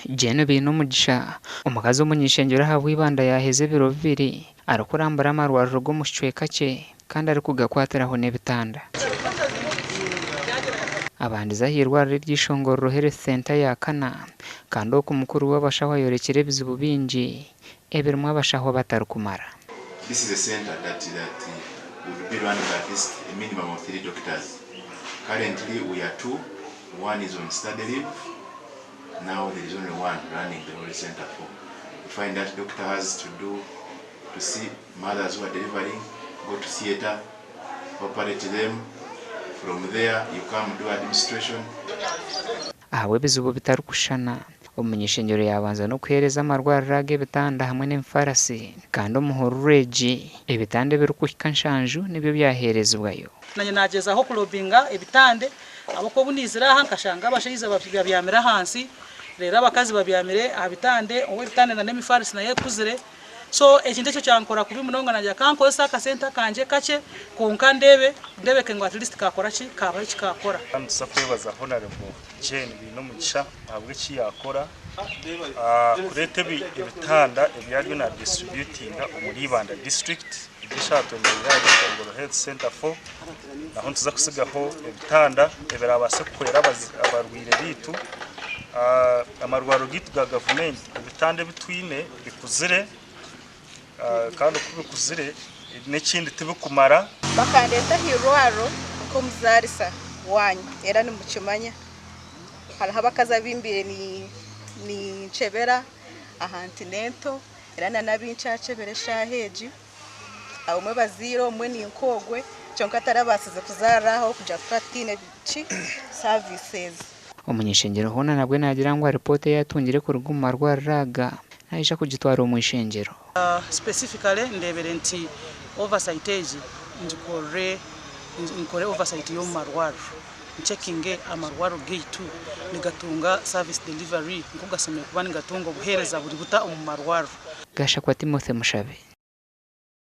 Jane Bainomugisha, omukazi omuny'ishengyero ahabwa Ibanda yaaheza ebiro bibiri arikurambura amarwariro g'omu kicweka kye kandi arikugakwatiraho n'ebitanda. Abandize ah'eirwariro ery'eishongorero Health Centre ya Kana kandi oku mukuru w'abashaho ayorekire ebizibu bingi ebirimu abashaho abatarikumara. This is a centre that that would be run by at least a minimum of three doctors. Currently we are two, one is on study leave, now there is only one running the whole centre for. You find that doctor has to do to see mothers who are delivering, go to theatre, operate them. From there you come do administration. Ahabw'ebizibu bitarikushushana, omuny'ishengyero yaabanza n'okuheereza amarwariro aga ebitanda hamwe n'emifarasi kandi omuhururu egi ebitanda ebirikuhika nshanju nibyo byaheerezibwayo. Nanye nagyezaho kulobbyinga ebitande ahabw'okuba obu niizire aha nkashanga abashaija babyamire ahansi reero abakazi babyamire aha bitande obu ebitande na n'emifarisi nayo ekuzire so ekintu ekyo kyankora kubi munonga nagira kankozese akasente akangye kakye kwonka ndeebe ndebeke ngu at least kakora ki kabaho eki kakora. Nituza kwebaza Honarebo Jane Bainomugisha ahabw'eki yaakora kureeta ebitanda ebi ariyo nadistributinga omuri Ibanda district eby'eshatombeire aha Gikongoro Health Centre 4 naho nituza kusigaho ebitanda ebirabaase kuhwera abarwaire baitu. Amarwariro gaitu ga gavumenti ebitanda ebi twine bikuzire kandi oku bikuzire n'ekindi tibikumara. Bakandeeta ah'eirwariro nk'omuzaarisa waanyu era nimukimanya. Hariho abakazi abu mbaire ninkyebera aha antenatal era n'abu nkyakyebera eshaaha egi. Abamwe bazaire omwe ni nk'ogwe kyonka tarabaasize kuzaarira aho kugira ngu tukaba tutaine ki services. Omuny'ishengyero hoona nabwe naagira ngu aripoota ei atungire kuruga omu marwariro aga naija kugitwara omu ishengyero. Specifically ndebere nti oversight egi ngikorere nkore oversight y'omu marwariro ncheckinge amarwariro gaitu nigatunga service delivery nk'oku gashemereire kuba nigatunga obuheereza buri buta omu marwariro. Gashakwa Timothy Mushabe.